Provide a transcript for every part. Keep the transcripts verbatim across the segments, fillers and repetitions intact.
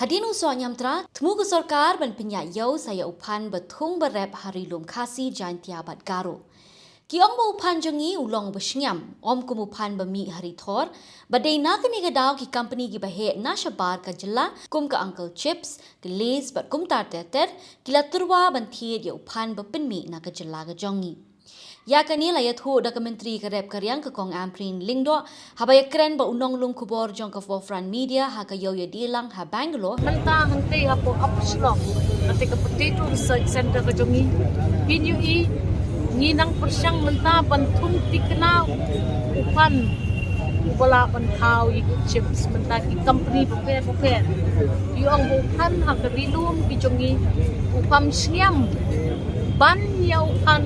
Hadien u soh niamtra, thmu ka sorkar ban pynïaid ïew sa ïa u phan ba thung ba rep ha Ri Lum Khasi, Jaintia bad Garo. Ki ong ba u phan jong ngi u long ba shngiam, ym kum u phan ba mih ha Ri Thor, ba dei na kane ka daw ki company kiba heh na shabar ka jylla kum ka Uncle Chips, ka Lays bad kumta ter ter, ki la tyrwa ban thied ïa u phan ba pynmih na ka jylla ka jong ngi. Ïa kane la ïathuh da ka Myntri ka rep ka riang ka Kong Ampareen Lyngdoh, haba ïakren bad u nonglum khubor jong ka Forefront Media ha ka ïew ïadie lang ha Bangalore. Mynta hangtei hapoh Upper Shillong, hangtei ka Potato Research Centre ka jong ngi, pynïohi, ngi nang pyrshang mynta ban thung thikna u phan uba lah ban thaw ïa ki chips mynta ki company bapher bapher. Ki ong ba u phan ha ka Ri Lum ki jong ngi u kam shngiam ban ïa u phan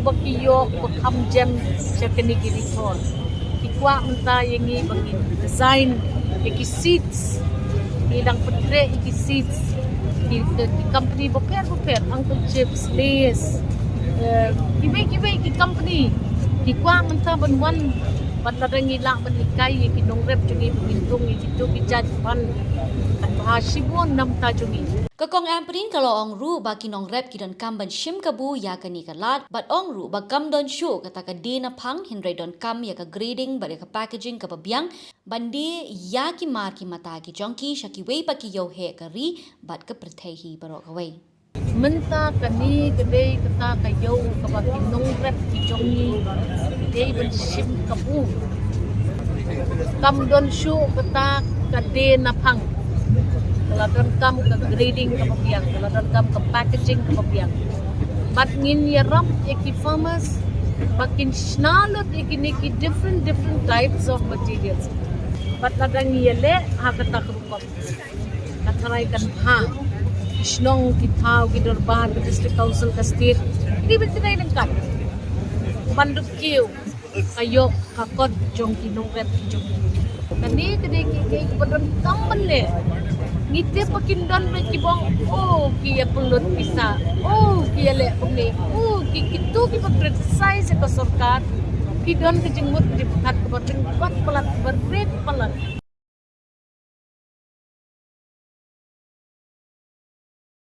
uba ki ïoh uba kham jem sha kine ki Ri Thor. Ki kwah mynta ïa ngi ba ngin design ïa ki seeds, ngi dang pyntrei ïa ki seeds, ki, ki, ki company bapher bapher, Uncle Chips, Lays, eh, kiwei kiwei ki company ki kwah mynta ban wan, bad lada ngi lah ban hikai ïa ki nongrep jong ngi ba ngin thung ïa kito ki jait phan kan bha shibun na bynta jong ngi. Ka Kong Ampareen ka la ong ruh ba ki nongrep ki donkam ban shim kabu ïa kane ka lad, bad ong ruh ba kam don shuh kata ka die na phang, hynrei donkam ïa ka grading bad ïa ka packaging kaba biang ban die ïa ki mar ki mata ki jong ki sha kiwei pat ki ïew heh ka ri bad ka pyrthei hi baroh kawei. Mynta kane ka dei kata ka ïew kaba ki nongrep ki jong ngi ki dei ban shim kabu. Kam don shuh kata ka die na phang. Ka la donkam ka grading kaba biang, ka la donkam ka packaging kaba biang. Bad ngin ïarap ïa ki farmers ba kin shna lut ïa kine ki different, different types of materials. Bad lada ngi ïaleh ha kata ka rukom, ka tharai kan bha. Ki shnong, ki thaw, ki dorbar, ka District Council, ka State, ki dei ban tynrai ryngkat ban dup kiew ka ïoh ka kot jong ki nongrep ki jong ngi. Kane ka dei kiei kiei kiba donkam ban leh. Ngi tip ba kin don beit kiba ong, oh, ki ïa pynlut pisa, oh, ki ïa leh kumne, oh, ki, kito kiba criticize ïa ka sorkar, ki don ka jingmut jingpyrkhat kaba ryngkat palat, kaba rit palat.